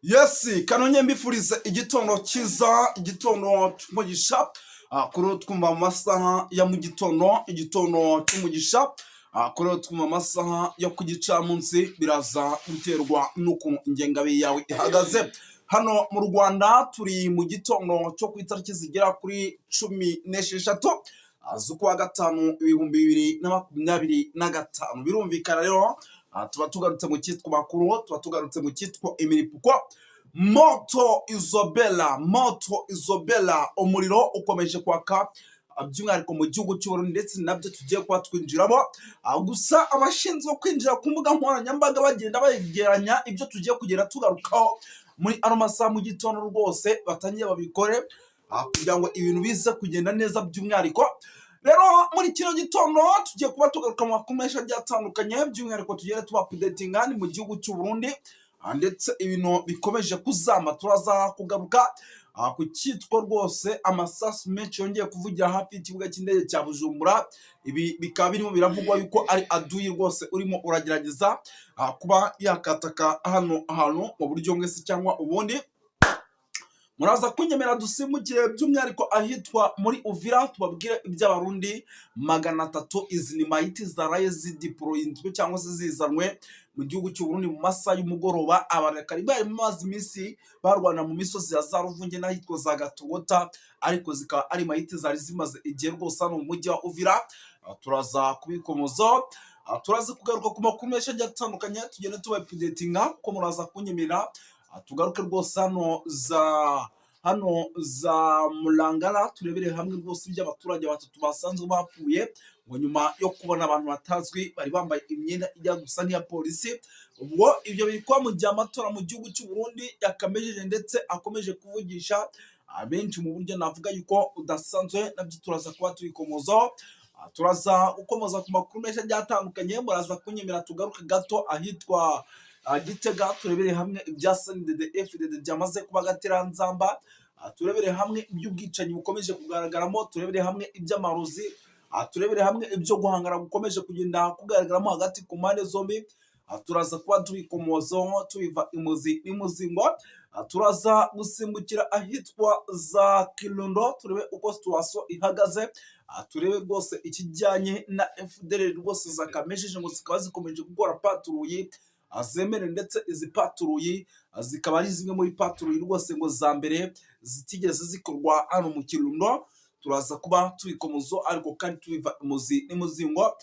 Yes, kanonye mbifurize igitondo cyiza, igitondo cy'umugisha. Kuri twumva mu masaha ya mu gitondo, igitondo cy'umugisha. Kuri twumva amasaha yo ku gicamunsi, biraza guterwa n'ukuntu ingengabihe yawe ihagaze. Hano mu Rwanda turi mu gitondo cyo ku itariki zigera kuri 16 z'ukwa gatanu 2025. Birumvikana rero, tuba tugarutse mu cyitwa makuru, tuba tugarutse mu cyitwa imiripuko. Moto izobela, moto izobela, umuriro ukomeje kwaka, by'umwihariko mu gihugu cy'u Burundi, ndetse nabyo tugiye kuba twinjiramo. Gusa abashinzwe kwinjira ku mbuga nkoranyambaga bagenda begeranya ibyo tugiye kugenda tugarukaho muri ano masaha mu gitondo, rwose batangiye babikore, kugira ngo ibintu bize kugenda neza. By'umwihariko rero muri kino gitondo tugiye kuba tugaruka mu makuru menshi agiye atandukanye, by'umwihariko tugende tuba updatinga ni mu gihugu cy'u Burundi, ndetse ibintu bikomeje kuzama. Turaza kugaruka ku cyitwa rwose amasasu menshi yongeye kuvugira hafi y'ikibuga cy'indege cya Bujumbura. Ibi bikaba birimo biravugwa yuko ari aduyi rwose urimo uragerageza kuba yakataka hano hantu mu buryo bumwe se cyangwa ubundi. Muraza kunyemera dusimbukire by'umwihariko ahitwa muri Uvira, tubabwire iby'Abarundi 300. Izi ni mayiti zaraye zideployinzwe cyangwa se zizanwe mu gihugu cy'u Burundi mu masaha y'umugoroba. Abakari bari maze iminsi barwana mu misozi ya za Ruvunge n'ahitwa za Gatogota, ariko zikaba ari mayiti zari zimaze igihe rwose hano mu mujyi wa Uvira. Turaza kubikomozaho. Turaza kugaruka ku makuru menshi agiye atandukanye, tugenda tuba updatinga, kuko muraza kunyemerera tugaruke rwose hano za Murangara, turebere hamwe rwose iby'abaturage batatu basanzwe bapfuye ngo nyuma yo kubona abantu batazwi bari bambaye imyenda ijya gusa nk'iya polisi. Ubwo ibyo biri kuba mu gihe amatora mu gihugu cy'u Burundi yakamejeje, ndetse akomeje kuvugisha abenshi mu buryo navuga yuko budasanzwe. Nabyo turaza kuba tubikomozaho. Turaza gukomoza ku makuru menshi agiye atandukanye. Muraza kunyemera tugaruke gato ahitwa Gitega, turebere hamwe ibya CNDD FDD byamaze kuba agateranzamba, turebere hamwe iby'ubwicanyi bukomeje kugaragaramo, turebere hamwe iby'amarozi, turebere hamwe ibyo guhangana gukomeje kugenda kugaragaramo hagati ku mpande zombi. Turaza kuba tubikomozaho tubiva imuzi n'imuzingo. Turaza gusimbukira ahitwa za Kirundo, turebe uko situation ihagaze, turebe rwose ikijyanye na FDLR rwose zakamejeje ngo zikaba zikomeje gukora patrouille zemere, ndetse izi patrouille zikaba ari zimwe muri patrouille rwose ngo za mbere zitigeze zikorwa hano mu Kirundo. Turaza kuba tubikomozo, ariko kandi tubiva imuzi n'imuzingo.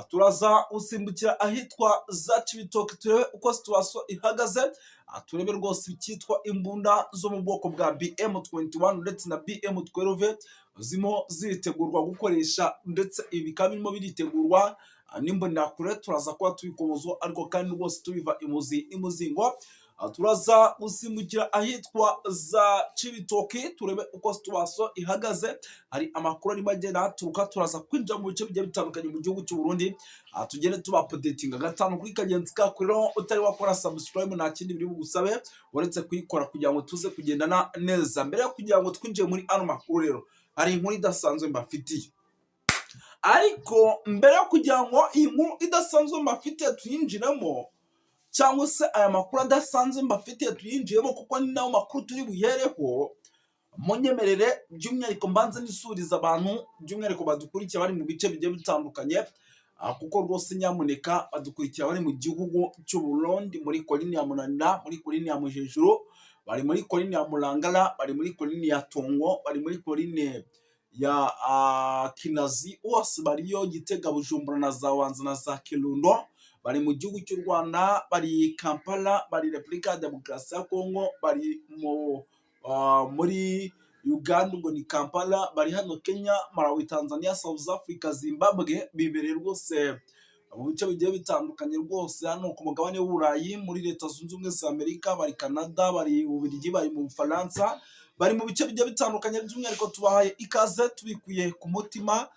Turaza gusimbukira ahitwa za Cibitoke, turebe uko situation ihagaze, turebe rwose icyitwa imbunda zo mu bwoko bwa BM21 ndetse na BM12 zirimo ziritegurwa gukoresha, ndetse ibi bikaba birimo biritegurwa n'imbonerakure. Turaza kuba tubikomozo, ariko kandi rwose tubiva imuzi n'imuzingo. Turaza gusimbukira ahitwa za Cibitoki, turebe uko situation ihagaze. Hari amakuru arimo agenda haturuka. Turaza kwinjira mu bice bigiye bitandukanye mu gihugu cy'u Burundi, tugende tuba updatinga gatanu kuri kagenzi kako. Rero utari wakora subscribe, nta kindi biri bugusabe uretse kuyikora kugira ngo tuze kugendana neza. Mbere yo kugira ngo twinjire muri ano makuru rero, hari inkuru idasanzwe mbafitiye, ariko mbere yo kugira ngo iyi nkuru idasanzwe mbafitiye tuyinjiremo, cyangwa se aya makuru adasanzwe mbafitiye tuyinjiyemo, kuko ni nayo makuru turi buhereho, munyemerere by'umwihariko mbanze nisuriza abantu by'umwihariko badukurikiye bari mu bice bigiye bitandukanye, kuko rwose nyamuneka badukurikira bari mu gihugu cy'u Burundi, muri colline ya Munanira, muri colline ya Mujejuru, bari muri colline ya Murangara, bari muri colline ya Tongo, bari muri colline ya Kinazi, bose bariyo, Gitega, Bujumbura na za Wanza na za Kirundo, bari mu gihugu cy'u Rwanda, bari Kampala, bari Repubulika ya Demokarasi ya Kongo, bari muri Uganda, ubwo ni Kampala, bari hano Kenya, Malawi, Tanzania, South Africa, Zimbabwe, bibereye rwose mu bice bigiye bitandukanye rwose hano ku mugabane w'Uburayi, muri Leta Zunze Ubumwe za Amerika, bari Canada, bari mu Bubiligi, bari mu Bufaransa, bari mu bice bigiye bitandukanye. By'umwihariko tubahaye ikaze tubikuye ku mutima,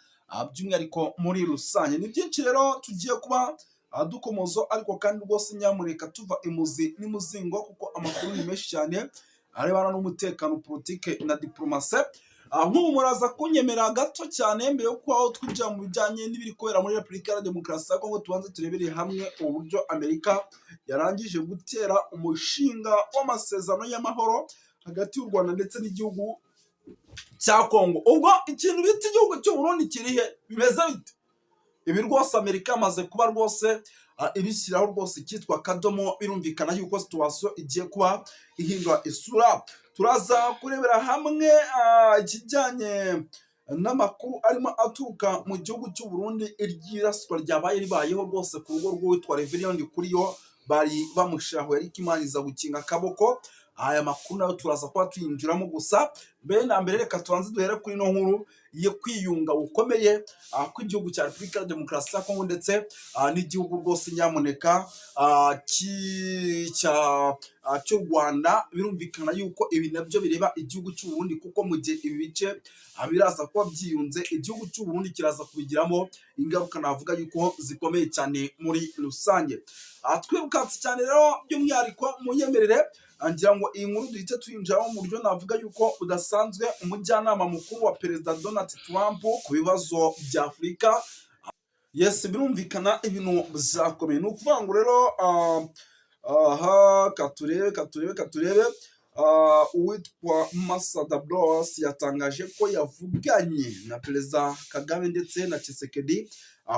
by'umwihariko muri rusange. Ni byinshi rero tugiye kuba dukomozo, ariko kandi rwose nyamuneka tuva imuzi n'imuzingo, kuko amakuru ni menshi cyane arebana n'umutekano, politike na diplomasi. Nk'ubu muraza kunyemera gato cyane, mbere yo kuba aho twinjira mu bijyanye n'ibiri kubera muri Repubulika ya Demokarasi ya Kongo, tubanze turebere hamwe uburyo Amerika yarangije gutera umushinga w'amasezerano y'amahoro hagati y'u Rwanda ndetse n'igihugu cya Kongo. Ubwo ikintu bita igihugu cy'u Burundi kiri he? Bimeze bite? Ibi rwose Amerika yamaze kuba rwose ibishyiraho rwose icyitwa akadomo. Birumvikana yuko situation igiye kuba ihindura isura. Turaza kurebera hamwe ikijyanye n'amakuru arimo aturuka mu gihugu cy'u Burundi, iry'iraswa ryabaye ribayeho rwose ku rugo rw'uwitwa Reverien Ndikuriyo, bari bamushahuye ariko Imana iza gukinga akaboko. Aya makuru nayo turaza kuba tuyinjiramo. Gusa mbere na mbere, reka tubanze duhere kuri ino nkuru yo kwiyunga gukomeye kw'igihugu cya Repubulika ya Demokarasi ya Kongo ndetse n'igihugu rwose nyamuneka cy'u Rwanda. Birumvikana yuko ibi nabyo bireba igihugu cy'u Burundi, kuko mu gihe ibi bice biraza kuba byiyunze, igihugu cy'u Burundi kiraza kubigiramo ingaruka navuga yuko zikomeye cyane muri rusange. Twirukanse cyane rero, by'umwihariko munyemerere, ngira ngo iyi nkuru duhite tuyinjiramo mu buryo navuga yuko budasanzwe. Umujyanama mukuru wa Perezida Donald Trump ku bibazo bya Afurika, yes, birumvikana ibintu byakomeye. Ni ukuvuga ngo rero aha katurebe, katurebe, katurebe. Uwitwa Massad Boulos yatangaje ko yavuganye na Perezida Kagame ndetse na Tshisekedi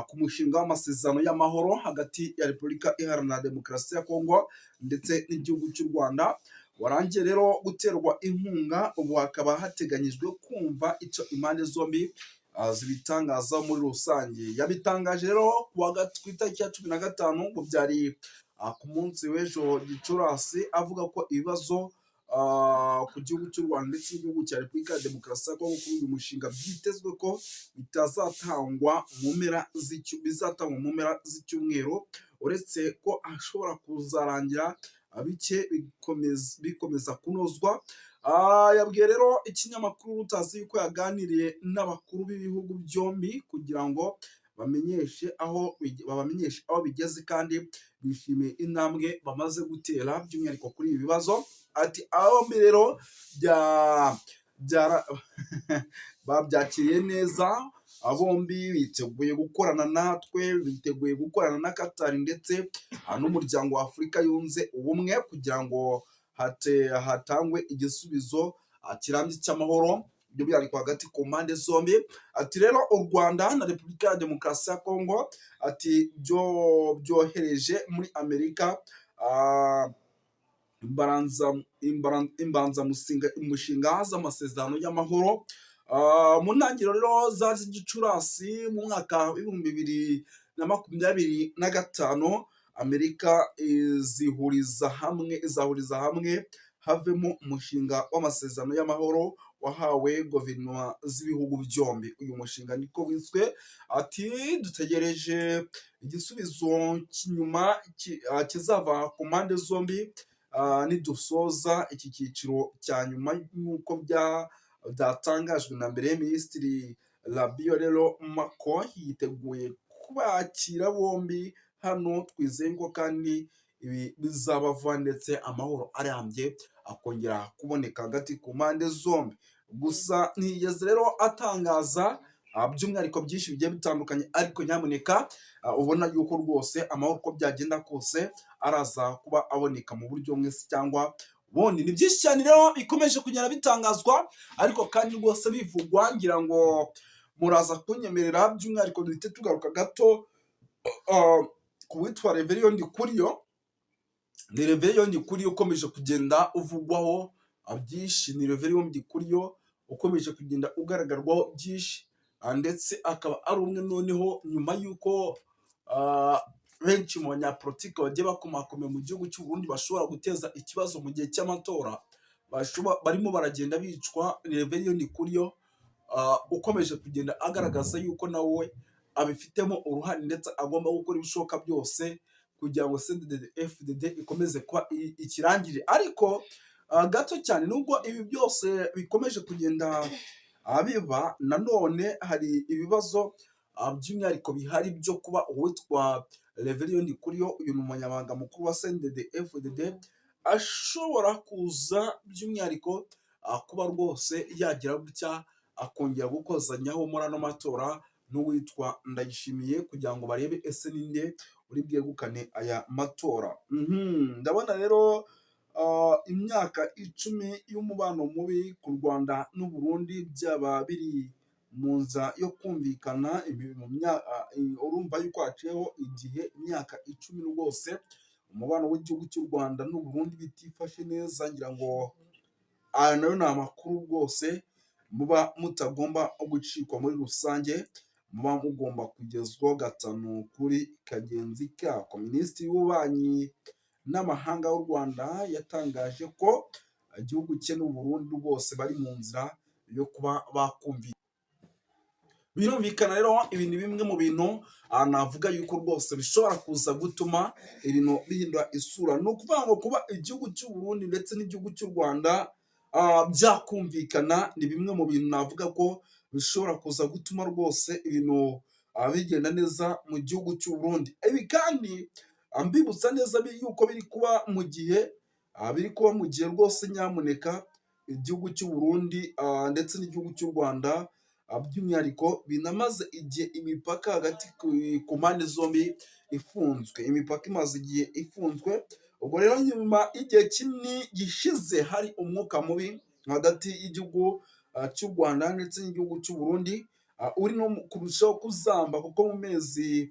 ku mushinga w'amasezerano y'amahoro hagati ya Repubulika Iharanira Demokarasi ya Kongo ndetse n'igihugu cy'u Rwanda, warangiye rero guterwa inkunga. Ubu hakaba hateganyijwe kumva icyo impande zombi zibitangaza muri rusange. Yabitangaje rero ku itariki ya 15, ngo byari ku munsi w'ejo Gicurasi, avuga ko ibibazo ku gihugu cy'u Rwanda ndetse n'igihugu cya Repubulika ya Demokarasi ya Kongo kuri uyu mushinga byitezwe ko bitazatangwa mu mpera z'icyu bizatangwa mu mpera z'icyumweru, uretse ko ashobora kuzarangira bike bikomeza kunozwa. Yabwiye rero ikinyamakuru Reuters yuko yaganiriye n'abakuru b'ibihugu byombi kugira ngo bamenyeshe aho babamenyeshe aho bigeze, kandi bishimiye intambwe bamaze gutera, by'umwihariko kuri ibi bibazo. Ati aba bombi rero babyakiriye neza, bombi biteguye gukorana natwe, biteguye gukorana na Qatar ndetse n'Umuryango wa Afurika Yunze Ubumwe kugira ngo hatangwe igisubizo kirambye cy'amahoro, by'umwihariko hagati ku mpande zombi. Ati rero u Rwanda na Repubulika ya Demokarasi ya Kongo, ati byo byohereje muri Amerika imbanzamushinga z'amasezerano y'amahoro mu ntangiriro rero za Gicurasi mu mwaka w'2025. Amerika izihuriza hamwe izahuriza hamwe havemo umushinga w'amasezerano y'amahoro wahawe guverinoma z'ibihugu byombi. Uyu mushinga niko wiswe. Ati dutegereje igisubizo cy'inyuma kizava ku mpande zombi nidusoza iki cyiciro cya nyuma. Nk'uko byatangajwe na mbere, Minisitiri Rubio rero Marco yiteguye kubakira bombi hano. Twizeye ko kandi ibi bizaba vuba ndetse amahoro arambye akongera kuboneka hagati ku mpande zombi. Gusa ntiyigeze rero atangaza by'umwihariko byinshi bigiye bitandukanye, ariko nyamuneka ubona yuko rwose amahoro, uko byagenda kose, araza kuba aboneka mu buryo bumwe se cyangwa ubundi. Ni byinshi cyane rero bikomeje kugenda bitangazwa, ariko kandi rwose bivugwa. Ngira ngo muraza kunyemerera by'umwihariko duhite tugaruka gato ku witwa Reverien Ndikuriyo. Ni Reverien Ndikuriyo ukomeje kugenda uvugwaho byinshi, ni Reverien Ndikuriyo ukomeje kugenda ugaragarwaho byinshi, ndetse akaba ari umwe noneho nyuma y'uko benshi mu banyapolitiki bagiye bakomakomeye mu gihugu cy'u Burundi bashobora guteza ikibazo mu gihe cy'amatora barimo baragenda bicwa. Ni Reverien Ndikuriyo ukomeje kugenda agaragaza yuko nawe abifitemo uruhare, ndetse agomba gukora ibishoboka byose kugira ngo CNDD-FDD ikomeze kuba ikirangirire. Ariko gato cyane, nubwo ibi byose bikomeje kugenda biba, nanone hari ibibazo by'umwihariko bihari byo kuba uwitwa Reverien Ndikuriyo, uyu ni umunyamabanga mukuru wa CNDD-FDD, ashobora kuza by'umwihariko kuba rwose yagira gutya. akongera gukozanyaho muri ano matora n'uwitwa Ndayishimiye, kugira ngo barebe ese ninde uri bwegukane aya matora. Ndabona rero imyaka 10 y'umubano mubi ku Rwanda n'u Burundi byaba biri mu nzira yo kumvikana. Urumva yuko haciyeho igihe, imyaka 10 rwose, umubano w'igihugu cy'u Rwanda n'u Burundi bitifashe neza. Ngira ngo aya nayo ni amakuru rwose muba mutagomba gucikwa muri rusange, muba mugomba kugezwaho gatanu kuri kagenzi kako. Minisitiri w'Ububanyi n'Amahanga w'u Rwanda yatangaje ko igihugu cye n'u Burundi rwose bari mu nzira yo kuba bakumvikana. Birumvikana rero, ibi ni bimwe mu bintu navuga yuko rwose bishobora kuza gutuma ibintu bihindura isura. Ni ukuvuga ngo kuba igihugu cy'u Burundi ndetse n'igihugu cy'u Rwanda byakumvikana ni bimwe mu bintu navuga ko bishobora kuza gutuma rwose ibintu bigenda neza mu gihugu cy'u Burundi. Ibi kandi mbibutsa neza yuko biri kuba mu gihe rwose nyamuneka igihugu cy'u Burundi ndetse n'igihugu cy'u Rwanda by'umwihariko binamaze igihe imipaka hagati ku mpande zombi ifunzwe. Imipaka imaze igihe ifunzwe. Ubwo rero nyuma y'igihe kinini gishize hari umwuka mubi hagati y'igihugu cy'u Rwanda ndetse n'igihugu cy'u Burundi, uri no kurushaho kuzamba, kuko mu mezi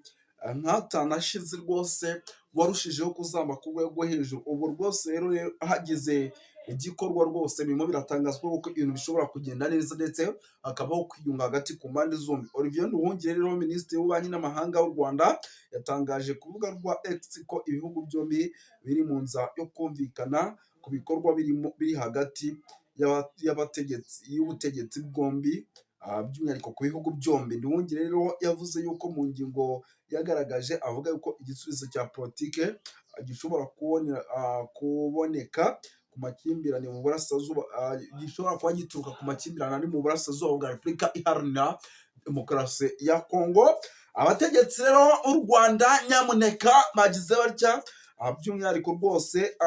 nk'atanu ashize rwose warushijeho kuzamba ku rwego rwo hejuru. Ubwo rwose rero hagize igikorwa rwose, birimo biratangazwa ko ibintu bishobora kugenda neza ndetse hakabaho kwiyunga hagati ku mpande zombi. Olivier Nduhungirehe rero, Minisitiri w'Ububanyi n'Amahanga w'u Rwanda, yatangaje ku rubuga rwa X ko ibihugu byombi biri mu nzira yo kumvikana ku bikorwa birimo biri hagati y'abategetsi y'ubutegetsi bwombi, by'umwihariko ku bihugu byombi. Nduhungirehe rero yavuze yuko mu ngingo yagaragaje avuga yuko igisubizo cya politike gishobora kuboneka ku makimbirane mu burasirazuba, gishobora kuba gituruka ku makimbirane ari mu burasirazuba bwa Repubulika Iharanira Demokarasi ya Kongo. Abategetsi rero b'u Rwanda nyamuneka bagize batya, by'umwihariko rwose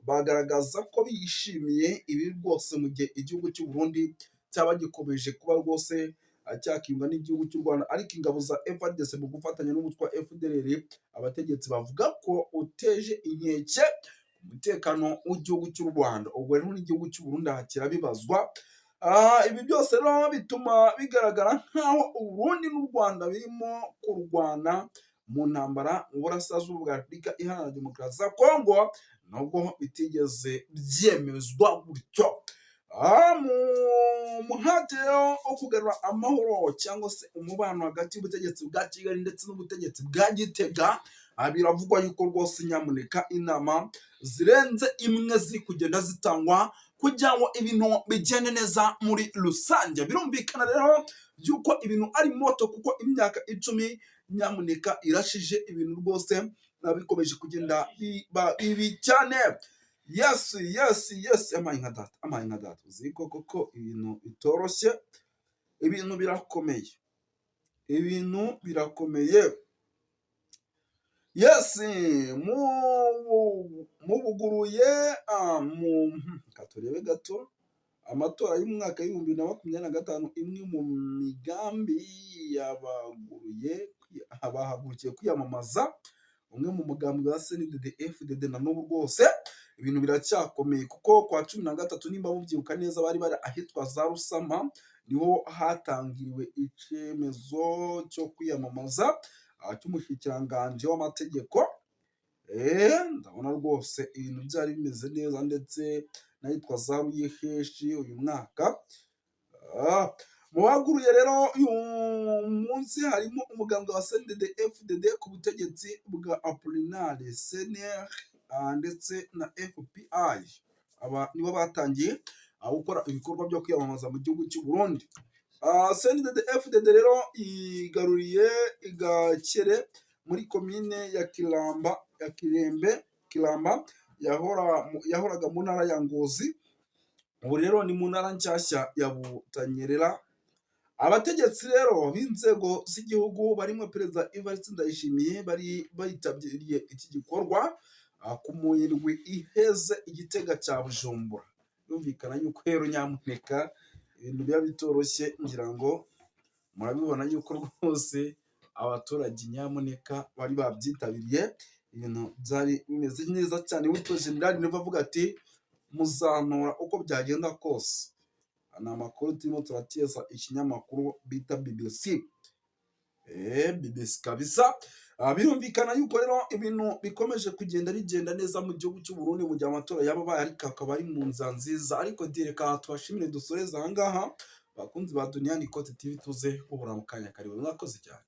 bagaragaza ko bishimiye ibi rwose mu gihe igihugu cy'u Burundi cyaba gikomeje kuba rwose cyakiyunga n'igihugu cy'u Rwanda. Ariko ingabo za FARDC mu gufatanya n'umutwe wa FDLR, abategetsi bavuga ko uteje inkeke umutekano w'igihugu cy'u Rwanda. Ubwo rero n'igihugu cy'u Burundi aha kirabibazwa. Ibi byose rero bituma bigaragara nk'aho u Burundi n'u Rwanda birimo kurwana mu ntambara mu burasirazuba bwa Repubulika Iharanira Demokarasi ya Kongo, nubwo bitigeze byemezwa gutyo. Mu muhate rero wo kugarura amahoro cyangwa se umubano hagati y'ubutegetsi bwa Kigali ndetse n'ubutegetsi bwa Gitega, biravugwa yuko rwose nyamuneka inama zirenze imwe ziri kugenda zitangwa kugira ngo ibintu bigende neza muri rusange. Birumvikana rero by'uko ibintu ari moto, kuko imyaka 10 nyamuneka irashije, ibintu rwose bikomeje kugenda biba bibi cyane. Yes, amaye nka data, amaye nka data! Uzi ko koko ibintu bitoroshye, ibintu birakomeye, ibintu birakomeye. Yes, mubuguruye mu reka turebe gato amatora y'umwaka w'2025. Imwe mu migambi yabaguruye bahagurukiye kwiyamamaza, umwe mu mugambi wa CNDD FDD, na n'ubu rwose ibintu biracyakomeye, kuko kwa 13, nimba mubyibuka neza, bari bari ahitwa za Rusama, niho hatangiriwe icyemezo cyo kwiyamamaza cy'umushikiranganji w'amategeko. Ndabona rwose ibintu byari bimeze neza, ndetse n'ahitwa za Ruyeheshi uyu mwaka. Mu baguruye rero uyu munsi harimo umugambwe wa CNDD FDD ku butegetsi bwa Apollinaire CNR ndetse na FPI. Aba nibo batangiye gukora ibikorwa byo kwiyamamaza mu gihugu cy'u Burundi. CNDD FDD rero igaruriye Igakere muri komine ya Kiramba, ya Kirembe, Kiramba yahoraga mu ntara ya Ngozi, ubu rero ni mu ntara nshyashya ya Butanyerera. Abategetsi rero b'inzego z'igihugu barimo Perezida Evariste Ndayishimiye bari bitabiriye iki gikorwa ku muyindwi iheze igitega cya Bujumbura. Birumvikana yuko rero nyamuneka ibintu Ibintu biba bitoroshye, ngira ngo murabibona yuko rwose abaturage nyamuneka bari babyitabiriye, ibintu byari bimeze neza cyane. Witwa General Neva avuga ati: "Muzantora uko byagenda kose." Ni amakuru turimo turakeza ikinyamakuru bita BBC. BBC kabisa. Birumvikana yuko rero ibintu bikomeje kugenda bigenda neza mu gihugu cy'u Burundi mu gihe amatora yaba abaye, ariko akaba ari mu nzira nziza. Ariko reka tubashimire, dusoreze aha ngaha, bakunzi ba Duniani Kote TV, tuze guhura mu kanya karibu. Mwakoze cyane.